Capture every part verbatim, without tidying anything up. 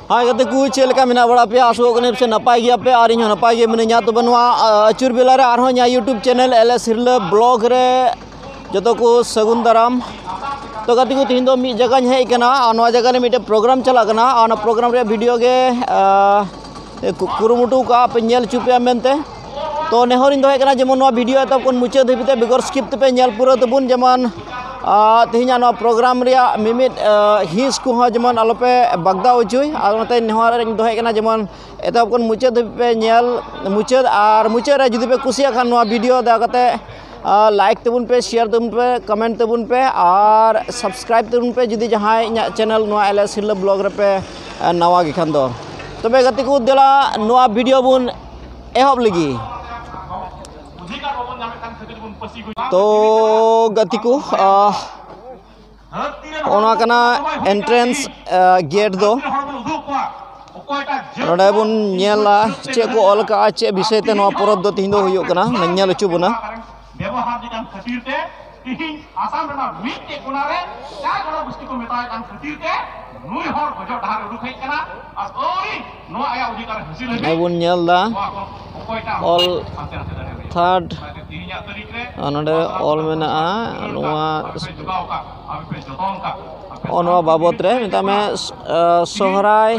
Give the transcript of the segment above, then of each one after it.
ᱦᱟᱭ ᱜᱟᱛᱮ ᱠᱚ, ᱪᱮᱫ ᱞᱮᱠᱟ ᱢᱮᱱᱟᱜ ᱵᱟᱲᱟ ᱯᱮᱭᱟ? ᱟᱥᱚᱜ ᱠᱟᱹᱱᱟᱹᱧ ᱥᱮ ᱱᱟᱯᱟᱭ ᱜᱮᱭᱟ ᱯᱮ, ᱟᱨ ᱤᱧ ᱦᱚᱸ ᱱᱟᱯᱟᱭ ᱜᱮ ᱢᱤᱱᱟᱹᱧᱟ᱾ ᱛᱚᱵᱮ ᱱᱚᱣᱟ ᱟᱹᱪᱩᱨ ᱵᱮᱞᱟ ᱨᱮ ᱟᱨᱦᱚᱸ ᱤᱧᱟᱹᱜ YouTube channel LS Hirla Vlog ᱨᱮ ᱡᱚᱛᱚ ᱠᱚ ᱥᱟᱹᱜᱩᱱ ᱫᱟᱨᱟᱢ᱾ ᱛᱚ ᱜᱟᱛᱮ ᱠᱚ, ᱛᱮᱦᱮᱧ ᱫᱚ ᱢᱤᱫ ᱡᱟᱭᱜᱟᱧ ᱦᱮᱡ ᱟᱠᱟᱱᱟ, ᱟᱨ ᱱᱚᱣᱟ ᱡᱟᱭᱜᱟ ᱨᱮ ᱢᱤᱫᱴᱮᱱ program ᱪᱟᱞᱟᱜ ᱠᱟᱱᱟ, ᱟᱨ ᱚᱱᱟ program ᱨᱮᱭᱟᱜ video ᱜᱮ ᱠᱩᱨᱩᱢᱩᱴᱩ ᱠᱟᱜᱼᱟ ᱯᱮ ᱧᱮᱞ ᱦᱚᱪᱚ ᱯᱮᱭᱟ ᱢᱮᱱᱛᱮ᱾ ᱛᱚ ᱱᱮᱦᱚᱨᱤᱧ ᱫᱚᱦᱚᱭᱮᱫ ᱠᱟᱱᱟ, ᱡᱮᱢᱚᱱ ᱱᱚᱣᱟ video ᱮᱛᱚᱦᱚᱵ ᱠᱷᱚᱱ ᱢᱩᱪᱟᱹᱫ ᱫᱷᱟᱹᱵᱤᱡ ᱛᱮ ᱵᱮᱜᱚᱨ skip ᱛᱮᱯᱮ ᱧᱮᱞ ᱯᱩᱨᱟᱹᱣ ᱛᱟᱵᱚᱱ, ᱡᱮᱢᱚᱱ ᱛᱮᱦᱮᱧᱟᱜ ᱱᱚᱣᱟ program ᱨᱮᱭᱟᱜ ᱢᱤᱢᱤᱫ ᱦᱤᱸᱥ ᱠᱚᱦᱚᱸ ᱡᱮᱢᱚᱱ ᱟᱞᱚᱯᱮ ᱵᱟᱜᱫᱟ ᱦᱚᱪᱚᱭ᱾ ᱟᱨ ᱚᱱᱟᱛᱮ ᱱᱮᱦᱚᱨᱤᱧ ᱫᱚᱦᱚᱭᱮᱫ ᱠᱟᱱᱟ, ᱡᱮᱢᱚᱱ ᱮᱛᱚᱦᱚᱵ ᱠᱷᱚᱱ ᱢᱩᱪᱟᱹᱫ ᱫᱷᱟᱹᱵᱤᱡ ᱯᱮ ᱧᱮᱞ ᱢᱩᱪᱟᱹᱫ᱾ ᱟᱨ ᱢᱩᱪᱟᱹᱫ ᱨᱮ ᱡᱩᱫᱤ ᱯᱮ ᱠᱩᱥᱤᱭᱟᱜ ᱠᱷᱟᱱ, ᱱᱚᱣᱟ video ᱫᱟᱭᱟ ᱠᱟᱛᱮ like ᱛᱟᱵᱚᱱ ᱯᱮ, share ᱛᱟᱵᱚᱱ ᱯᱮ, comment ᱛᱟᱵᱚᱱ ᱯᱮ, ᱟᱨ subscribe ᱛᱟᱵᱚᱱ ᱯᱮ ᱡᱩᱫᱤ ᱡᱟᱦᱟᱸᱭ ᱤᱧᱟᱹᱜ channel ᱱᱚᱣᱟ LS Hirla Vlog ᱨᱮᱯᱮ ᱱᱟᱣᱟ ᱜᱮ ᱠᱷᱟᱱ ᱫᱚ᱾ ᱛᱚᱵᱮ ᱜᱟᱛᱮ ᱠᱚ, ᱫᱮᱞᱟ ᱱᱚᱣᱟ video ᱵᱚᱱ ᱮᱦᱚᱵ ᱞᱮᱜᱮ᱾ ᱛᱚ ᱜᱟᱛᱮ ᱠᱚ, ᱚᱱᱟ ᱠᱟᱱᱟ entrance gate ᱫᱚ᱾ ᱱᱚᱰᱮ ᱵᱚᱱ ᱧᱮᱞᱟ ᱪᱮᱫ ᱠᱚ ᱚᱞ ᱠᱟᱜᱼᱟ, ᱪᱮᱫ ᱵᱤᱥᱚᱭ ᱛᱮ ᱱᱚᱣᱟ ᱯᱚᱨᱚᱵᱽ ᱫᱚ ᱛᱮᱦᱮᱧ ᱫᱚ ᱦᱩᱭᱩᱜ ᱠᱟᱱᱟ, ᱧᱮᱞ ᱦᱚᱪᱚ ᱵᱚᱱᱟ᱾ ᱵᱮᱵᱚᱦᱟᱨ ᱞᱮᱠᱟᱱ ᱠᱷᱟᱹᱛᱤᱨ ᱛᱮ ᱛᱤᱦᱤᱧ ᱟᱥᱟᱢ ᱨᱮᱱᱟᱜ ᱢᱤᱫᱴᱮᱡ ᱠᱚᱱᱟ ᱨᱮ ᱪᱟᱨ ᱡᱚᱱᱚᱜᱳᱥᱴᱤ ᱠᱚ ᱢᱮᱛᱟᱭ ᱠᱟᱱ ᱠᱷᱟᱹᱛᱤᱨ ᱛᱮ ᱱᱩᱭ ᱦᱚᱲ ᱜᱚᱡᱚᱜ ᱰᱟᱦᱟᱨ ᱨᱮ ᱩᱰᱩᱠ ᱦᱮᱡ ᱠᱟᱱᱟ᱾ ᱟᱨ ᱟᱹᱣᱨᱤ ᱱᱚᱣᱟ ᱟᱭᱟᱜ ᱚᱫᱷᱤᱠᱟᱨ ᱦᱟᱹᱥᱤᱞ ᱦᱟᱹᱵᱤᱡ ᱱᱚᱜᱼᱚᱭ ᱵᱚᱱ ᱧᱮᱞ ᱫᱟ ᱱᱚᱣᱟ ᱠᱚ ᱚᱠᱚᱭᱴᱟᱜ ᱚᱞ ᱦᱟᱱᱛᱮ ᱱᱟᱛᱮ ᱫᱟᱲᱮᱭᱟᱜ ᱦᱩᱭᱩᱜᱼᱟ᱾ Third ᱚᱱᱟᱛᱮ ᱛᱤᱦᱤᱧᱟᱜ ᱛᱟᱹᱨᱤᱠᱷ ᱨᱮ ᱟᱨ ᱱᱚᱰᱮ ᱚᱞ ᱢᱮᱱᱟᱜᱼᱟ ᱱᱚᱣᱟ ᱟᱯᱮ ᱯᱮ ᱡᱚᱜᱟᱣ ᱠᱟᱜ, ᱟᱯᱮ ᱯᱮ ᱡᱚᱛᱚᱱ ᱠᱟᱜ, ᱟᱯᱮ ᱱᱚᱜᱼᱚ ᱱᱚᱣᱟ ᱥᱟᱱᱛᱤ ᱵᱟᱵᱚᱛ ᱨᱮ ᱛᱮᱯᱮ ᱢᱮᱛᱟᱜ ᱢᱮ᱾ ᱪᱟᱞᱟᱜ᱾ ᱟᱸ, ᱥᱚᱦᱨᱟᱭ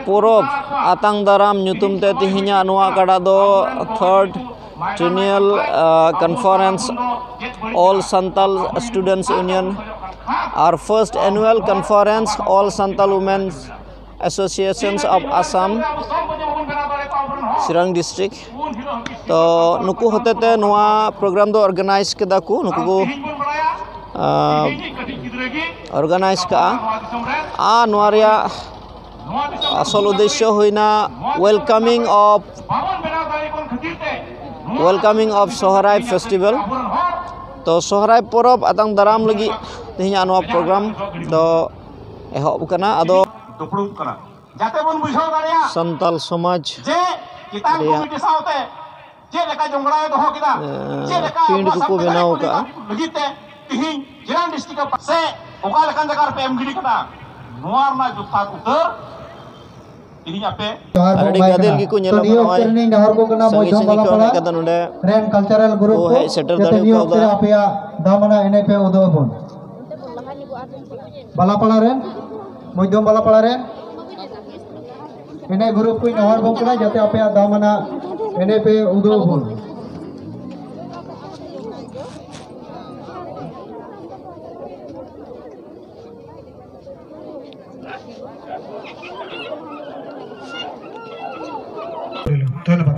ᱯᱚᱨᱚᱵᱽ ᱟᱛᱟᱝ ᱫᱟᱨᱟᱢ ᱧᱩᱛᱩᱢ ᱛᱮ ᱛᱮᱦᱮᱧᱟᱜ ᱱᱚᱣᱟ ᱚᱠᱟᱴᱟᱜ ᱫᱚ Third Triennial, ᱟᱸ, Conference All Santal Students Union R First Annual Conference All Santal Women's Associations of Assam, Chirang district᱾ ᱛᱚ ᱱᱩᱠᱩ ᱦᱚᱛᱮᱛᱮ ᱱᱚᱣᱟ program ᱫᱚ organize ᱠᱮᱫᱟ ᱠᱚ, ᱱᱩᱠᱩ ᱠᱚ, ᱟᱸ, organize ᱠᱟᱜᱼᱟ᱾ ᱟᱨ ᱱᱚᱣᱟ ᱨᱮᱭᱟᱜ ᱟᱥᱚᱞ ᱩᱫᱽᱫᱮᱥᱥᱚ ᱦᱩᱭᱱᱟ welcoming of, welcoming of Sohrai festival᱾ ᱛᱚ ᱥᱚᱦᱨᱟᱭ ᱯᱚᱨᱚᱵᱽ ᱟᱛᱟᱝ ᱫᱟᱨᱟᱢ ᱞᱟᱹᱜᱤᱫ ᱛᱮᱦᱮᱧᱟᱜ ᱱᱚᱣᱟ program ᱫᱚ ᱮᱦᱚᱵ ᱠᱟᱱᱟ᱾ ᱟᱫᱚ ᱫᱩᱯᱲᱩᱵ ᱠᱟᱱᱟ, ᱡᱟᱛᱮ ᱵᱚᱱ ᱵᱩᱡᱷᱟᱹᱣ ᱫᱟᱲᱮᱭᱟᱜ ᱥᱟᱱᱛᱟᱞ ᱥᱚᱢᱟᱡᱽ ᱡᱮ ᱪᱮᱛᱟᱱ ᱨᱮᱭᱟᱜ ᱠᱚᱢᱤᱴᱤ ᱥᱟᱶᱛᱮ ᱪᱮᱫ ᱞᱮᱠᱟ ᱡᱚᱝᱜᱲᱟᱭ ᱫᱚᱦᱚ ᱠᱮᱫᱟ, ᱮᱸ, ᱪᱮᱫ ᱞᱮᱠᱟ ᱯᱤᱸᱰ ᱟᱵᱚᱣᱟᱜ ᱠᱚᱠᱚ ᱥᱟᱱᱛᱟᱲᱤ ᱵᱮᱱᱟᱣ ᱠᱚᱢᱤᱴᱤ ᱠᱟᱜᱼᱟ᱾ ᱞᱟᱹᱜᱤᱫ ᱛᱮ ᱛᱤᱦᱤᱧ ᱡᱮᱞᱟ district ᱥᱮ ᱚᱠᱟ ᱞᱮᱠᱟᱱ ᱡᱟᱭᱜᱟ ᱨᱮᱯᱮ ᱮᱢ ᱜᱤᱰᱤ ᱠᱟᱫᱟ? ᱱᱚᱣᱟ ᱨᱮᱱᱟᱜ ᱡᱚᱛᱷᱟᱛ ᱩᱛᱟᱹᱨ ᱛᱮᱦᱮᱧ ᱟᱯᱮ ᱡᱚᱦᱟᱨ ᱟᱨ ᱵᱚᱱ ᱟᱹᱰᱤ ᱮᱢᱟᱭ ᱜᱟᱫᱮᱞ ᱠᱟᱱᱟ᱾ ᱜᱮᱠᱚ ᱛᱚ, ᱧᱮᱞᱚᱜ ᱱᱤᱭᱟᱹ ᱠᱟᱱᱟ ᱚᱠᱛᱮ ᱱᱚᱜᱼᱚᱭ᱾ ᱨᱮ ᱱᱤᱧ ᱱᱮᱦᱚᱨ ᱠᱚ ᱠᱟᱱᱟ ᱥᱟᱺᱜᱤᱧ ᱢᱚᱭᱫᱷᱚᱢ ᱥᱟᱺᱜᱤᱧ ᱠᱷᱚᱱ ᱵᱟᱞᱟᱯᱟᱲᱟ ᱦᱮᱡ ᱠᱟᱛᱮ ᱱᱚᱰᱮ ᱨᱮᱱ ᱠᱟᱞᱪᱟᱨᱟᱞ ᱜᱨᱩᱯ ᱠᱚ ᱠᱚ ᱦᱮᱡ ᱥᱮᱴᱮᱨ ᱡᱟᱛᱮ ᱫᱟᱲᱮ ᱱᱤᱭᱟᱹ ᱚᱠᱛᱮ ᱨᱮ ᱠᱟᱣᱫᱟ᱾ ᱟᱯᱮᱭᱟᱜ ᱫᱟᱢᱟᱱᱟᱜ ᱮᱱᱮᱡ ᱯᱮ ᱩᱫᱩᱜ ᱟᱵᱚᱱ᱾ ᱵᱟᱞᱟᱯᱟᱲᱟ ᱨᱮᱱ, ᱢᱚᱭᱫᱷᱚᱢ ᱵᱟᱞᱟᱯᱟᱲᱟ ᱨᱮᱱ ᱮᱱᱮᱡ ᱜᱨᱩᱯ ᱠᱚᱧ ᱱᱮᱦᱚᱨ ᱵᱚᱱ ᱠᱟᱱᱟ ᱡᱟᱛᱮ ᱟᱯᱮᱭᱟᱜ ᱫᱟᱢᱟᱱᱟᱜ ᱮᱱᱮᱡ ᱯᱮ ᱩᱫᱩᱜ ᱟᱵᱚᱱ᱾ ধন্যবাদ।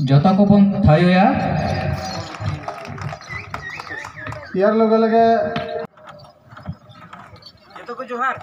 ᱡᱚᱛᱚ ᱠᱚᱵᱚᱱ ᱛᱷᱟᱭᱚᱭᱟ᱾ ᱮᱭᱟᱨ ᱞᱚᱜᱮ ᱞᱚᱜᱮ ᱡᱚᱛᱚ ᱠᱚ ᱡᱚᱦᱟᱨ᱾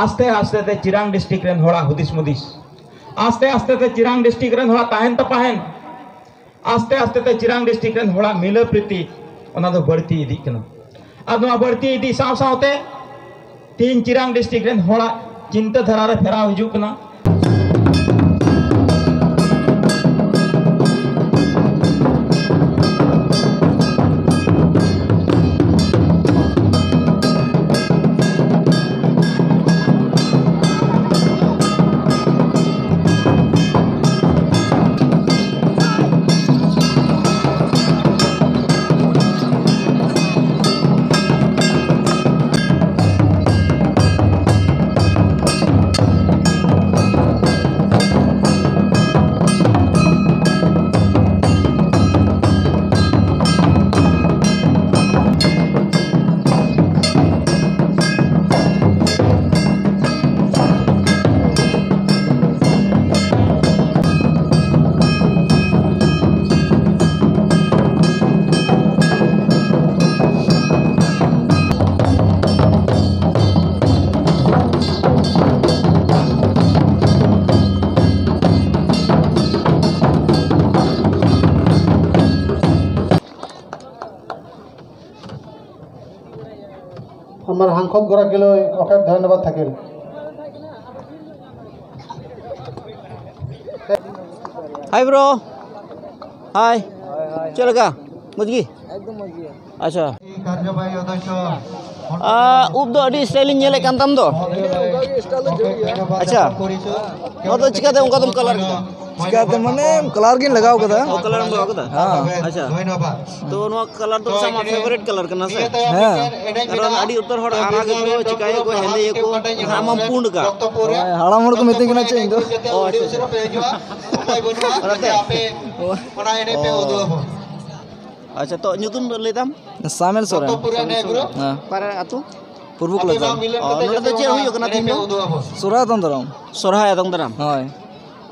ᱟᱥᱛᱮ ᱟᱥᱛᱮ ᱛᱮ ᱪᱤᱨᱟᱝ ᱰᱤᱥᱴᱨᱤᱠᱴ ᱨᱮᱱ ᱦᱚᱲᱟᱜ ᱦᱩᱫᱤᱥ ᱢᱩᱫᱤᱥ, ᱟᱥᱛᱮ ᱟᱥᱛᱮ ᱛᱮ ᱪᱤᱨᱟᱝ ᱰᱤᱥᱴᱨᱤᱠᱴ ᱨᱮᱱ ᱦᱚᱲᱟᱜ ᱛᱟᱦᱮᱱ ᱛᱟᱯᱟᱦᱮᱱ, ᱟᱥᱛᱮ ᱟᱥᱛᱮ ᱛᱮ ᱪᱤᱨᱟᱝ ᱰᱤᱥᱴᱨᱤᱠᱴ ᱨᱮᱱ ᱦᱚᱲᱟᱜ ᱢᱤᱞᱟᱹ ᱯᱨᱤᱛᱤ ᱚᱱᱟ ᱫᱚ ᱵᱟᱹᱲᱛᱤ ᱤᱫᱤᱜ ᱠᱟᱱᱟ᱾ ᱟᱨ ᱱᱚᱣᱟ ᱵᱟᱹᱲᱛᱤ ᱤᱫᱤ ᱥᱟᱶ ᱥᱟᱶᱛᱮ ᱛᱮᱦᱮᱧ ᱪᱤᱨᱟᱝ ᱰᱤᱥᱴᱨᱤᱠᱴ ᱨᱮᱱ ᱦᱚᱲᱟᱜ ᱪᱤᱱᱛᱟᱹ ᱫᱷᱟᱨᱟ ᱨᱮ ᱯᱷᱮᱨᱟᱣ ᱦᱤᱡᱩᱜ ᱠᱟᱱᱟ᱾ আমার হাংখক গরাকীলৈ অশেষ ধন্যবাদ থাকিল। Hi bro. হাই। চলে গা? বুঝলি? একদম বুঝলি। আচ্ছা। কার্যবাহী অধ্যক্ষ। ᱩᱵ ᱫᱚ ᱟᱹᱰᱤ ᱥᱴᱟᱭᱤᱞ ᱤᱧ ᱧᱮᱞᱮᱫ ᱠᱟᱱ ᱛᱟᱢ ᱫᱚ᱾ ᱟᱪᱪᱷᱟ᱾ ᱱᱚᱣᱟ ᱫᱚ ᱪᱤᱠᱟᱹᱛᱮ ᱚᱱᱠᱟ ᱫᱚᱢ ᱠᱟᱞᱟᱨ ᱠᱮᱫᱟ? ᱪᱤᱠᱟᱹᱛᱮ ᱢᱟᱱᱮ ᱠᱟᱞᱟᱨ ᱜᱤᱧ ᱞᱟᱜᱟᱣ ᱠᱟᱫᱟ᱾ ᱚ, ᱠᱟᱞᱟᱨ ᱮᱢ ᱞᱟᱜᱟᱣ ᱠᱟᱫᱟ? ᱦᱮᱸ᱾ ᱟᱪᱪᱷᱟ᱾ ᱛᱚ ᱱᱚᱣᱟ ᱠᱟᱞᱟᱨ ᱫᱚ ᱟᱢᱟᱜ ᱯᱷᱮᱵᱟᱨᱤᱴ ᱠᱟᱞᱟᱨ ᱠᱟᱱᱟ ᱥᱮ? ᱦᱮᱸ᱾ ᱠᱟᱨᱚᱱ ᱟᱹᱰᱤ ᱩᱛᱟᱹᱨ ᱦᱚᱲ ᱟᱨᱟᱜ ᱟᱠᱚ, ᱪᱤᱠᱟᱹᱭᱟᱠᱚ, ᱦᱮᱸᱫᱮᱭᱟᱠᱚ, ᱮᱱᱠᱷᱟᱱ ᱟᱢᱟᱜ ᱯᱩᱸᱰ ᱠᱟᱜ᱾ ᱦᱳᱭ, ᱦᱟᱲᱟᱢ ᱦᱚᱲ ᱠᱚ ᱢᱤᱛᱟᱹᱧ ᱠᱟᱱᱟ ᱪᱮᱫ ᱤᱧ ᱫᱚ᱾ ᱚ, ᱟᱪᱪᱷᱟ, ᱟᱪᱪᱷᱟ᱾ ᱚᱱᱟᱛᱮ? ᱚ᱾ ᱟᱪᱪᱷᱟ, ᱛᱚ ᱧᱩᱛᱩᱢ ᱫᱚ ᱞᱟᱹᱭ ᱛᱟᱢ? ᱥᱟᱢᱮᱞ ᱥᱚᱨᱮᱱ᱾ ᱦᱮᱸ᱾ ᱚᱠᱟᱨᱮ ᱟᱹᱛᱩ? ᱯᱩᱨᱵᱚ ᱠᱚᱞᱮᱡᱽ᱾ ᱚ, ᱱᱚᱰᱮ ᱫᱚ ᱪᱮᱫ ᱦᱩᱭᱩᱜ ᱠᱟᱱᱟ ᱛᱤᱦᱤᱧ ᱫᱚ? ᱥᱚᱨᱦᱟᱭ ᱟᱛᱟᱝ ᱫᱟᱨᱟᱢ᱾ ᱥᱚᱨᱦᱟᱭ ᱟᱛᱟᱝ ᱫᱟᱨᱟᱢ? ᱦᱳᱭ᱾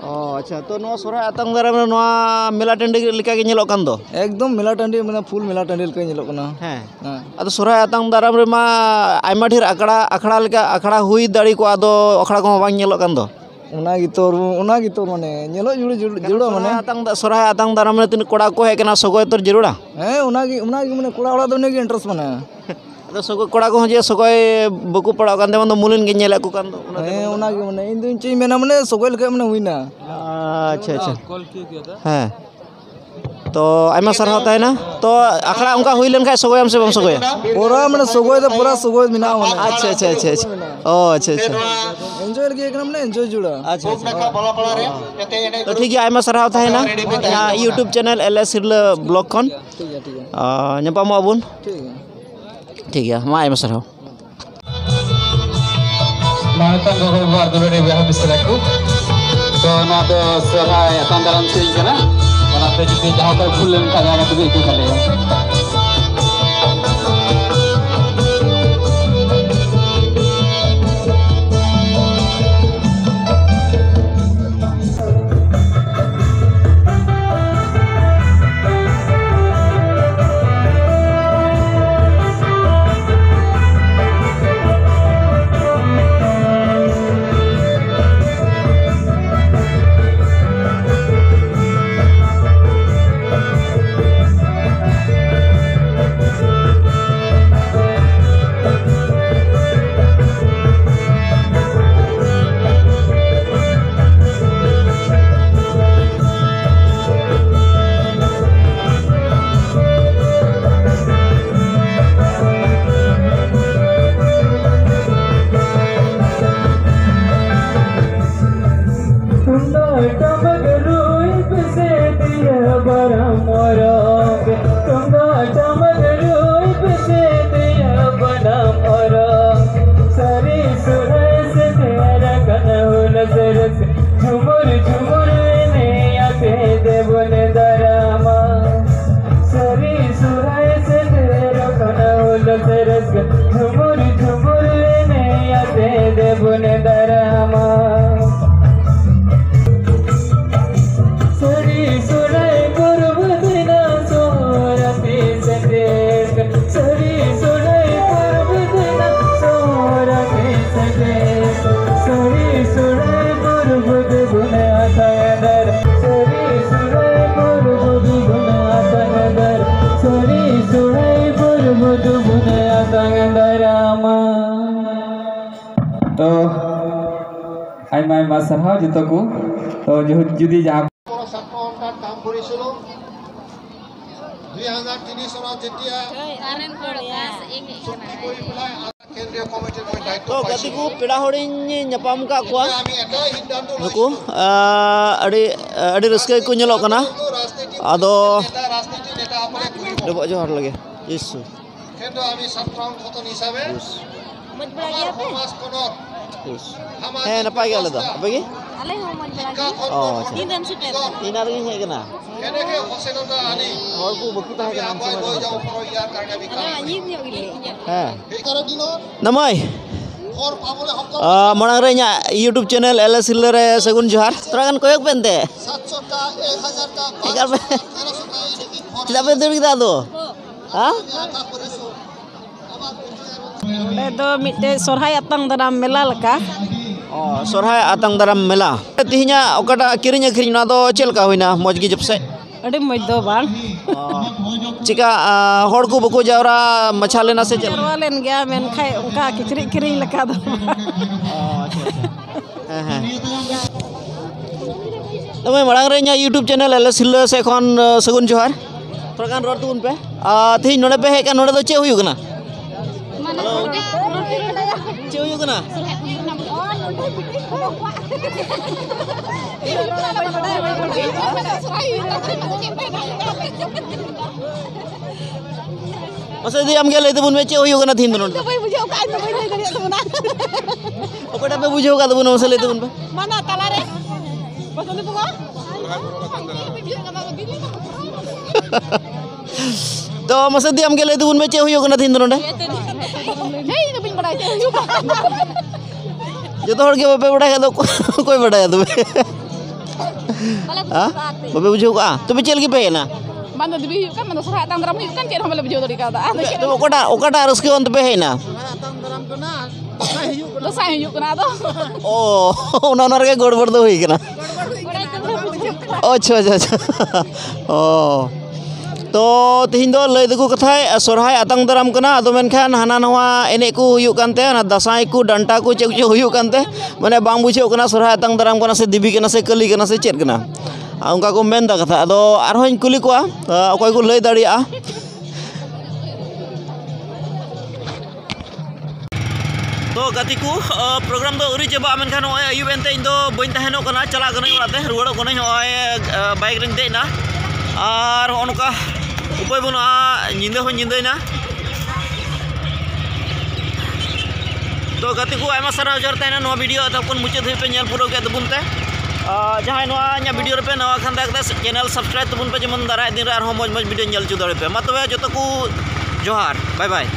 ᱚ, ᱟᱪᱪᱷᱟ, ᱛᱚ ᱱᱚᱣᱟ ᱥᱚᱨᱦᱟᱭ ᱟᱛᱟᱝ ᱫᱟᱨᱟᱢ ᱨᱮ ᱱᱚᱣᱟ ᱢᱮᱞᱟ ᱴᱟᱺᱰᱤ ᱞᱮᱠᱟ ᱜᱮ ᱧᱮᱞᱚᱜ ᱠᱟᱱ ᱫᱚ? ᱮᱠᱫᱚᱢ ᱢᱮᱞᱟ ᱴᱟᱺᱰᱤ, ᱢᱟᱱᱮ ᱯᱷᱩᱞ ᱢᱮᱞᱟ ᱴᱟᱺᱰᱤ ᱞᱮᱠᱟ ᱧᱮᱞᱚᱜ ᱠᱟᱱᱟ᱾ ᱦᱮᱸ᱾ ᱦᱮᱸ᱾ ᱟᱫᱚ ᱥᱚᱨᱦᱟᱭ ᱟᱛᱟᱝ ᱫᱟᱨᱟᱢ ᱨᱮᱢᱟ ᱟᱭᱢᱟ ᱰᱷᱮᱨ ᱟᱠᱷᱲᱟ, ᱟᱠᱷᱲᱟ ᱞᱮᱠᱟ, ᱟᱠᱷᱲᱟ ᱦᱩᱭ ᱫᱟᱲᱮ ᱠᱚᱜᱼᱟ, ᱟᱫᱚ ᱟᱠᱷᱲᱟ ᱠᱚᱢᱟ ᱵᱟᱝ ᱧᱮᱞᱚᱜ ᱠᱟᱱ ᱫᱚ᱾ ᱚᱱᱟ ᱜᱮᱛᱚ, ᱚᱱᱟ ᱜᱮᱛᱚ ᱢᱟᱱᱮ ᱧᱮᱞᱚᱜ ᱡᱩᱲᱟᱹ, ᱡᱩᱲᱟᱹ, ᱡᱩᱲᱟᱹ ᱢᱟᱱᱮ᱾ ᱥᱚᱨᱦᱟᱭ ᱟᱛᱟᱝ ᱫᱟ-, ᱥᱚᱨᱦᱟᱭ ᱟᱛᱟᱝ ᱫᱟᱨᱟᱢ ᱨᱮ ᱛᱤᱱᱟᱹᱜ ᱠᱚᱲᱟ ᱠᱚ ᱦᱮᱡ ᱠᱟᱱᱟ, ᱥᱚᱜᱚᱭ ᱩᱛᱟᱹᱨ ᱡᱟᱹᱨᱩᱲᱟ? ᱦᱮᱸ, ᱚᱱᱟᱜᱮ, ᱚᱱᱟᱜᱮ ᱢᱟᱱᱮ ᱠᱚᱲᱟ ᱚᱲᱟᱜ ᱫᱚ ᱤᱱᱟᱹᱜᱮ ᱤᱱᱴᱟᱨᱮᱥᱴ ᱢᱟᱱᱮ᱾ ᱥᱚᱜᱚᱭ ᱠᱚᱲᱟ ᱠᱚᱦᱚᱸ ᱡᱮ ᱥᱚᱜᱚᱭ ᱵᱟᱠᱚ ᱯᱟᱲᱟᱜ ᱠᱟᱱ ᱛᱟᱵᱚᱱ ᱫᱚ, ᱢᱩᱞᱤᱱ ᱜᱮ ᱧᱮᱞᱮᱫ ᱠᱚ ᱠᱟᱱ ᱫᱚ, ᱚᱱᱟᱛᱮ ᱦᱮᱸ, ᱢᱮᱱᱫᱟ᱾ ᱚᱱᱟᱜᱮ, ᱢᱟᱱᱮ, ᱤᱧ ᱫᱚᱧ ᱪᱮᱫ ᱤᱧ ᱢᱮᱱᱟ, ᱢᱟᱱᱮ, ᱥᱚᱜᱚᱭ ᱞᱮᱠᱷᱟᱡ, ᱢᱟᱱᱮ, ᱦᱩᱭᱱᱟ᱾ ᱟᱪᱪᱷᱟ, ᱟᱪᱪᱷᱟ᱾ ᱦᱮᱸ᱾ ᱛᱚ, ᱟᱭᱢᱟ ᱥᱟᱨᱦᱟᱣ ᱛᱟᱦᱮᱱᱟ᱾ ᱛᱚ, ᱟᱠᱷᱲᱟ ᱚᱱᱠᱟ ᱦᱩᱭ ᱞᱮᱱᱠᱷᱟᱡ ᱥᱚᱜᱚᱭᱟᱢ ᱥᱮ ᱵᱟᱢ ᱥᱚᱜᱚᱭᱟ? ᱯᱩᱨᱟ, ᱢᱟᱱᱮ, ᱥᱚᱜᱚᱭ ᱫᱚ ᱯᱩᱨᱟ ᱥᱚᱜᱚᱭ ᱢᱮᱱᱟᱜᱼᱟ, ᱢᱟᱱᱮ᱾ ᱟᱪᱪᱷᱟ, ᱟᱪᱪᱷᱟ, ᱟᱪᱪᱷᱟ, ᱟᱪᱪᱷᱟ᱾ ᱚ, ᱟᱪᱪᱷᱟ, ᱟᱪᱪᱷᱟ᱾ ᱮᱱᱡᱚᱭ ᱞᱟᱹᱜᱤᱫ ᱠᱟᱱᱟ, ᱢᱟᱱᱮ, ᱮᱱᱡᱚᱭ ᱡᱩᱲᱟ᱾ ᱟᱪᱪᱷᱟ, ᱟᱪᱪᱷᱟ᱾ ᱛᱚ, ᱴᱷᱤᱠ ᱜᱮᱭᱟ, ᱟᱭᱢᱟ ᱥᱟᱨᱦᱟᱣ ᱛᱟᱦᱮᱱᱟ᱾ ᱤᱧᱟᱹᱜ YouTube channel ᱮᱞ ᱮᱥ ᱦᱤᱨᱞᱟᱹ vlog ᱠᱷᱚᱱ᱾ ᱴᱷᱤᱠ ᱜᱮᱭᱟ, ᱴᱷᱤᱠ ᱜᱮᱭᱟ᱾ ᱟ, ᱧᱟᱯᱟᱢᱚᱜ ᱟᱵᱚᱱ᱾ ᱴᱷᱤᱠ ᱜᱮᱭᱟ᱾ ᱴᱷᱤᱠ ᱜᱮᱭᱟ, ᱢᱟ ᱟᱭᱢᱟ ᱥᱟᱨᱦᱟᱣ᱾ ᱢᱟᱱᱚᱛᱟᱱ ᱜᱚᱜᱚ ᱵᱟᱵᱟ ᱫᱩᱞᱟᱹᱲᱤᱭᱟᱹ ᱵᱚᱭᱦᱟ ᱢᱤᱥᱨᱟ ᱠᱚ, ᱛᱚ ᱱᱚᱣᱟ ᱫᱚ ᱥᱚᱨᱦᱟᱭ ᱟᱛᱟᱝ ᱫᱟᱨᱟᱢ ᱥᱮᱨᱮᱧ ᱠᱟᱱᱟ᱾ ᱚᱱᱟᱛᱮ ᱡᱩᱫᱤ ᱡᱟᱦᱟᱸ ᱠᱚᱨᱮ ᱵᱷᱩᱞ ᱞᱮᱱᱠᱷᱟᱱ ᱫᱟᱭᱟ ᱠᱟᱛᱮ ᱯᱮ ᱤᱠᱟᱹ ᱠᱟᱞᱮᱭᱟ᱾ ᱟᱭᱢᱟ ᱟᱭᱢᱟ ᱥᱟᱨᱦᱟᱣ ᱡᱚᱛᱚ ᱠᱚ᱾ ᱛᱚ ᱡᱩ- ᱡᱩᱫᱤ ᱡᱟᱦᱟᱸ ᱵᱚᱲ ছাত্ৰ সন্থাৰ কাম কৰিছিলো। দুই হাজাৰ তিনি চনত যেতিয়া চুক্তি কৰি পেলাই কেন্দ্ৰীয় কমিটিৰ মই দায়িত্ব ᱛᱚ ᱜᱟᱛᱮ ᱠᱚ, ᱯᱮᱲᱟ ᱦᱚᱲᱤᱧ ᱧᱟᱯᱟᱢ ᱟᱠᱟᱫ ᱠᱚᱣᱟ᱾ ᱱᱩᱠᱩ ᱟᱹᱰᱤ ᱟᱹᱰᱤ ᱨᱟᱹᱥᱠᱟᱹ ᱜᱮᱠᱚ ᱧᱮᱞᱚᱜ ᱠᱟᱱᱟ᱾ ᱟᱫᱚ ᱰᱚᱵᱚᱜ ᱡᱚᱦᱟᱨ ᱞᱟᱹᱜᱤᱫ ᱤᱥᱩ। ᱦᱮᱸ, ᱱᱟᱯᱟᱭ ᱜᱮ ᱟᱞᱮ ᱫᱚ᱾ ᱟᱯᱮ ᱜᱮ? ᱟᱞᱮ ᱦᱚᱸ ᱢᱚᱡᱽ ᱵᱟᱲᱟ ᱜᱮ᱾ ᱚ, ᱟᱪᱪᱷᱟ᱾ ᱛᱤᱱ ᱨᱮᱢ ᱥᱮᱴᱮᱨ ᱮᱱᱟ? ᱤᱧ ᱟᱨ ᱜᱤᱧ ᱦᱮᱡ ᱠᱟᱱᱟ᱾ ᱦᱚᱲ ᱠᱚ ᱵᱟᱠᱚ ᱛᱟᱦᱮᱸ ᱠᱟᱱᱟ ᱩᱱ ᱥᱚᱢᱚᱭ ᱫᱚ᱾ ᱟᱞᱮ ᱢᱟ ᱧᱤᱫ ᱧᱚᱜ ᱜᱮᱞᱮ ᱦᱮᱡ ᱮᱱᱟ᱾ ᱦᱮᱸ᱾ ᱱᱟᱢᱟᱭ᱾ ᱟ, ᱢᱟᱲᱟᱝ ᱨᱮ ᱤᱧᱟᱹᱜ YouTube channel ᱮᱞ ᱮᱥ ᱦᱤᱨᱞᱟᱹ ᱨᱮ ᱥᱟᱹᱜᱩᱱ ᱡᱚᱦᱟᱨ᱾ ᱛᱷᱚᱲᱟ ᱜᱟᱱ ᱠᱚᱭᱚᱜ ᱯᱮ ᱮᱱᱛᱮ᱾ ᱮᱠᱟᱞ ᱯᱮ᱾ ᱪᱮᱫᱟᱜ ᱯᱮ ᱫᱟᱹᱲ ᱠᱮᱫᱟ ᱟᱫᱚ? ᱦᱮᱸ? ᱱᱚᱰᱮ ᱫᱚ ᱢᱤᱫᱴᱮᱡ ᱥᱚᱨᱦᱟᱭ ᱟᱛᱟᱝ ᱫᱟᱨᱟᱢ ᱢᱮᱞᱟ ᱞᱮᱠᱟ᱾ ᱚ, ᱥᱚᱨᱦᱟᱭ ᱟᱛᱟᱝ ᱫᱟᱨᱟᱢ ᱢᱮᱞᱟ᱾ ᱛᱮᱦᱮᱧᱟᱜ ᱚᱠᱟᱴᱟᱜ ᱠᱤᱨᱤᱧ ᱟᱹᱠᱷᱨᱤᱧ, ᱚᱱᱟ ᱫᱚ ᱪᱮᱫ ᱞᱮᱠᱟ ᱦᱩᱭᱱᱟ? ᱢᱚᱡᱽ ᱜᱮ ᱡᱚᱯᱥᱮᱡ? ᱟᱹᱰᱤ ᱢᱚᱡᱽ ᱫᱚ ᱵᱟᱝ᱾ ᱚ, ᱪᱮᱠᱟ, ᱟ, ᱦᱚᱲ ᱠᱚ ᱵᱟᱠᱚ ᱡᱟᱣᱨᱟ ᱢᱟᱪᱷᱟ ᱞᱮᱱᱟ ᱥᱮ ᱪᱮᱫ ᱞᱮᱠᱟ? ᱡᱟᱣᱨᱟ ᱞᱮᱱ ᱜᱮᱭᱟ, ᱢᱮᱱᱠᱷᱟᱱ ᱚᱱᱠᱟ ᱠᱤᱪᱨᱤᱡ ᱠᱤᱨᱤᱧ ᱞᱮᱠᱟ ᱫᱚ ᱵᱟᱝ᱾ ᱚ, ᱟᱪᱪᱷᱟ, ᱟᱪᱪᱷᱟ᱾ ᱦᱮᱸ, ᱦᱮᱸ᱾ ᱛᱚᱵᱮ ᱢᱟᱲᱟᱝ ᱨᱮ ᱤᱧᱟᱹᱜ YouTube channel ᱮᱞ ᱮᱥ ᱦᱤᱨᱞᱟᱹ ᱥᱮᱫ ᱠᱷᱚᱱ, ᱟ, ᱥᱟᱹᱜᱩᱱ ᱡᱚᱦᱟᱨ᱾ ᱛᱷᱚᱲᱟ ᱜᱟᱱ ᱨᱚᱲ ᱛᱟᱵᱚᱱ ᱯᱮ᱾ ᱟᱨ ᱛᱮᱦᱮᱧ ᱱᱚᱰᱮ ᱯᱮ ᱦᱮᱡ ᱟᱠᱟᱱ, ᱱᱚᱰᱮ ᱫᱚ ᱪᱮᱫ ᱦᱩᱭᱩᱜ ᱠᱟᱱᱟ? ᱪᱮᱫ ᱦᱩᱭᱩᱜ ᱠᱟᱱᱟ? ᱢᱟᱥᱮ ᱫᱤ, ᱟᱢᱜᱮ ᱞᱟᱹᱭ ᱛᱟᱵᱚᱱ ᱢᱮ, ᱪᱮᱫ ᱦᱩᱭᱩᱜ ᱠᱟᱱᱟ ᱛᱮᱦᱮᱧ ᱫᱚ ᱱᱚᱰᱮ? ᱤᱧ ᱫᱚ ᱵᱟᱹᱧ ᱵᱩᱡᱷᱟᱹᱣ ᱠᱟᱜᱼᱟ, ᱤᱧ ᱫᱚ ᱵᱟᱹᱧ ᱞᱟᱹᱭ ᱫᱟᱲᱮᱭᱟᱜ ᱛᱟᱵᱚᱱᱟ᱾ ᱚᱠᱚᱭᱴᱟᱜ ᱯᱮ ᱵᱩᱡᱷᱟᱹᱣ ᱠᱟᱜ ᱛᱟᱵᱚᱱᱟ, ᱢᱟᱥᱮ ᱞᱟᱹᱭ ᱛᱟᱵᱚᱱ ᱯᱮ᱾ ᱢᱟᱱᱟ ᱛᱟᱞᱟᱨᱮ᱾ ᱵᱟᱥᱚᱱᱛᱤ ᱵᱚᱸᱜᱟ᱾ ᱛᱚ ᱢᱟᱥᱮ ᱫᱤ, ᱟᱢᱜᱮ ᱞᱟᱹᱭ ᱛᱟᱵᱚᱱ ᱢᱮ, ᱪᱮᱫ ᱦᱩᱭᱩᱜ ᱠᱟᱱᱟ ᱛᱮᱦᱮᱧ ᱫᱚ ᱱᱚᱰᱮ? ᱦᱮᱸ, ᱤᱧ ᱫᱚ ᱵᱟᱹᱧ ᱵᱟᱲᱟᱭᱟ ᱪᱮᱫ ᱦᱩᱭᱩᱜ ᱠᱟᱱᱟ᱾ ᱡᱚᱛᱚ ᱦᱚᱲ ᱜᱮ ᱵᱟᱯᱮ ᱵᱟᱲᱟᱭ ᱠᱷᱟᱡ ᱫᱚ ᱚᱠᱚᱭ ᱵᱟᱰᱟᱭᱟ ᱛᱚᱵᱮ? ᱦᱮᱸ? ᱵᱟᱯᱮ ᱵᱩᱡᱷᱟᱹᱣ ᱠᱟᱜᱼᱟ? ᱛᱚᱵᱮ ᱪᱮᱫ ᱞᱟᱹᱜᱤᱫ ᱯᱮ ᱦᱮᱡ ᱮᱱᱟ? ᱵᱟᱝ ᱫᱚ ᱫᱮᱵᱤ ᱦᱩᱭᱩᱜ ᱠᱟᱱ, ᱢᱟᱱᱮ ᱥᱚᱨᱦᱟᱭ ᱟᱛᱟᱝ ᱫᱟᱨᱟᱢ ᱦᱩᱭᱩᱜ ᱠᱟᱱ, ᱪᱮᱫ ᱦᱚᱸ ᱵᱟᱞᱮ ᱵᱩᱡᱷᱟᱹᱣ ᱫᱟᱲᱮ ᱠᱟᱣᱫᱟ᱾ ᱟᱫᱚ ᱪᱮᱫ ᱛᱚᱵᱮ ᱚᱠᱟᱴᱟᱜ, ᱚᱠᱟᱴᱟᱜ ᱨᱟᱹᱥᱠᱟᱹ ᱚᱱᱛᱮ ᱯᱮ ᱦᱮᱡ ᱮᱱᱟ? ᱫᱚᱥᱟᱭ ᱦᱩᱭᱩᱜ ᱠᱟᱱᱟ ᱟᱫᱚ᱾ ᱚ, ᱚᱱᱟ, ᱚᱱᱟ ᱨᱮᱜᱮ ᱜᱚᱲᱵᱚᱲ ᱫᱚ ᱦᱩᱭ ᱠᱟᱱᱟ᱾ ᱚ, ᱟᱪᱪᱷᱟ, ᱟᱪᱪᱷᱟ, ᱟᱪᱪᱷᱟ᱾ ᱚ᱾ ᱛᱚ ᱛᱤᱦᱤᱧ ᱫᱚ ᱞᱟᱹᱭ ᱫᱚᱠᱚ ᱠᱟᱛᱷᱟᱭ ᱥᱚᱨᱦᱟᱭ ᱟᱛᱟᱝ ᱫᱟᱨᱟᱢ ᱠᱟᱱᱟ, ᱟᱫᱚ ᱢᱮᱱᱠᱷᱟᱱ ᱦᱟᱱᱟ ᱱᱟᱣᱟ ᱮᱱᱮᱡ ᱠᱚ ᱦᱩᱭᱩᱜ ᱠᱟᱱᱛᱮ, ᱚᱱᱟ ᱫᱟᱸᱥᱟᱭ ᱠᱚ, ᱰᱟᱱᱴᱟ ᱠᱚ, ᱪᱮᱫ ᱠᱚᱪᱚ ᱦᱩᱭᱩᱜ ᱠᱟᱱᱛᱮ, ᱢᱟᱱᱮ ᱵᱟᱝ ᱵᱩᱡᱷᱟᱹᱣ ᱠᱟᱱᱟ ᱥᱚᱨᱦᱟᱭ ᱟᱛᱟᱝ ᱫᱟᱨᱟᱢ ᱠᱟᱱᱟ ᱥᱮ ᱫᱮᱵᱤ ᱠᱟᱱᱟ ᱥᱮ ᱠᱟᱹᱞᱤ ᱠᱟᱱᱟ ᱥᱮ ᱪᱮᱫ ᱠᱟᱱᱟ᱾ ᱟᱨ ᱚᱱᱠᱟ ᱠᱚ ᱢᱮᱱ ᱮᱫᱟ ᱠᱟᱛᱷᱟ᱾ ᱟᱫᱚ ᱟᱨᱦᱚᱸᱧ ᱠᱩᱞᱤ ᱠᱚᱣᱟ, ᱚᱠᱚᱭ ᱠᱚ ᱞᱟᱹᱭ ᱫᱟᱲᱮᱭᱟᱜᱼᱟ᱾ ᱛᱚ ᱜᱟᱛᱮ ᱠᱚ, ᱯᱨᱳᱜᱨᱟᱢ ᱫᱚ ᱟᱹᱣᱨᱤ ᱪᱟᱵᱟᱜᱼᱟ, ᱢᱮᱱᱠᱷᱟᱱ ᱱᱚᱜᱼᱚᱭ ᱟᱹᱭᱩᱵ ᱮᱱᱛᱮ ᱤᱧ ᱫᱚ ᱵᱟᱹᱧ ᱛᱟᱦᱮᱱᱚᱜ ᱠᱟᱱᱟ, ᱪᱟᱞᱟᱜ ᱠᱟᱹᱱᱟᱹᱧ ᱚᱲᱟᱜ ᱛᱮ, ᱨᱩᱣᱟᱹᱲᱚᱜ ᱠᱟᱹᱱᱟᱹᱧ᱾ ᱱᱚᱜᱼᱚᱭ ᱵᱟᱭᱤᱠ ᱨᱤᱧ ᱫᱮᱡ ᱮᱱᱟ ᱟᱨ ᱦᱚᱸᱜᱼᱚ ᱱᱚᱝᱠᱟ ᱩᱯᱟᱹᱭ ᱵᱟᱹᱱᱩᱜᱼᱟ, ᱧᱤᱫᱟᱹ ᱦᱚᱸ ᱧᱤᱫᱟᱹᱭᱮᱱᱟ᱾ ᱛᱚ ᱜᱟᱛᱮ ᱠᱚ, ᱟᱭᱢᱟ ᱥᱟᱨᱦᱟᱣ ᱡᱚᱦᱟᱨ ᱛᱟᱦᱮᱱᱟ᱾ ᱱᱚᱣᱟ ᱵᱷᱤᱰᱤᱭᱳ ᱮᱛᱚᱦᱚᱵ ᱠᱷᱚᱱ ᱢᱩᱪᱟᱹᱫ ᱫᱷᱟᱹᱵᱤᱡ ᱯᱮ ᱧᱮᱞ ᱯᱩᱨᱟᱹᱣ ᱠᱮᱫ ᱛᱟᱵᱚᱱ ᱛᱮ, ᱟᱨ ᱡᱟᱦᱟᱸᱭ ᱱᱚᱣᱟ ᱤᱧᱟᱹᱜ ᱵᱷᱤᱰᱤᱭᱳ ᱨᱮᱯᱮ ᱱᱟᱣᱟ ᱠᱷᱟᱱ ᱫᱟᱭᱟ ᱠᱟᱛᱮ ᱪᱮᱱᱮᱞ ᱥᱟᱵᱥᱠᱨᱟᱭᱤᱵᱽ ᱛᱟᱵᱚᱱ ᱯᱮ, ᱡᱮᱢᱚᱱ ᱫᱟᱨᱟᱭ ᱫᱤᱱ ᱨᱮ ᱟᱨᱦᱚᱸ ᱢᱚᱡᱽ ᱢᱚᱡᱽ ᱵᱷᱤᱰᱤᱭᱳ ᱧᱮᱞ ᱦᱚᱪᱚ ᱫᱟᱲᱮᱭᱟᱜ ᱯᱮ᱾ ᱢᱟ ᱛᱚᱵᱮ ᱡᱚᱛᱚ ᱠᱚ ᱡᱚᱦᱟᱨ, ᱵᱟᱭ ᱵᱟᱭ᱾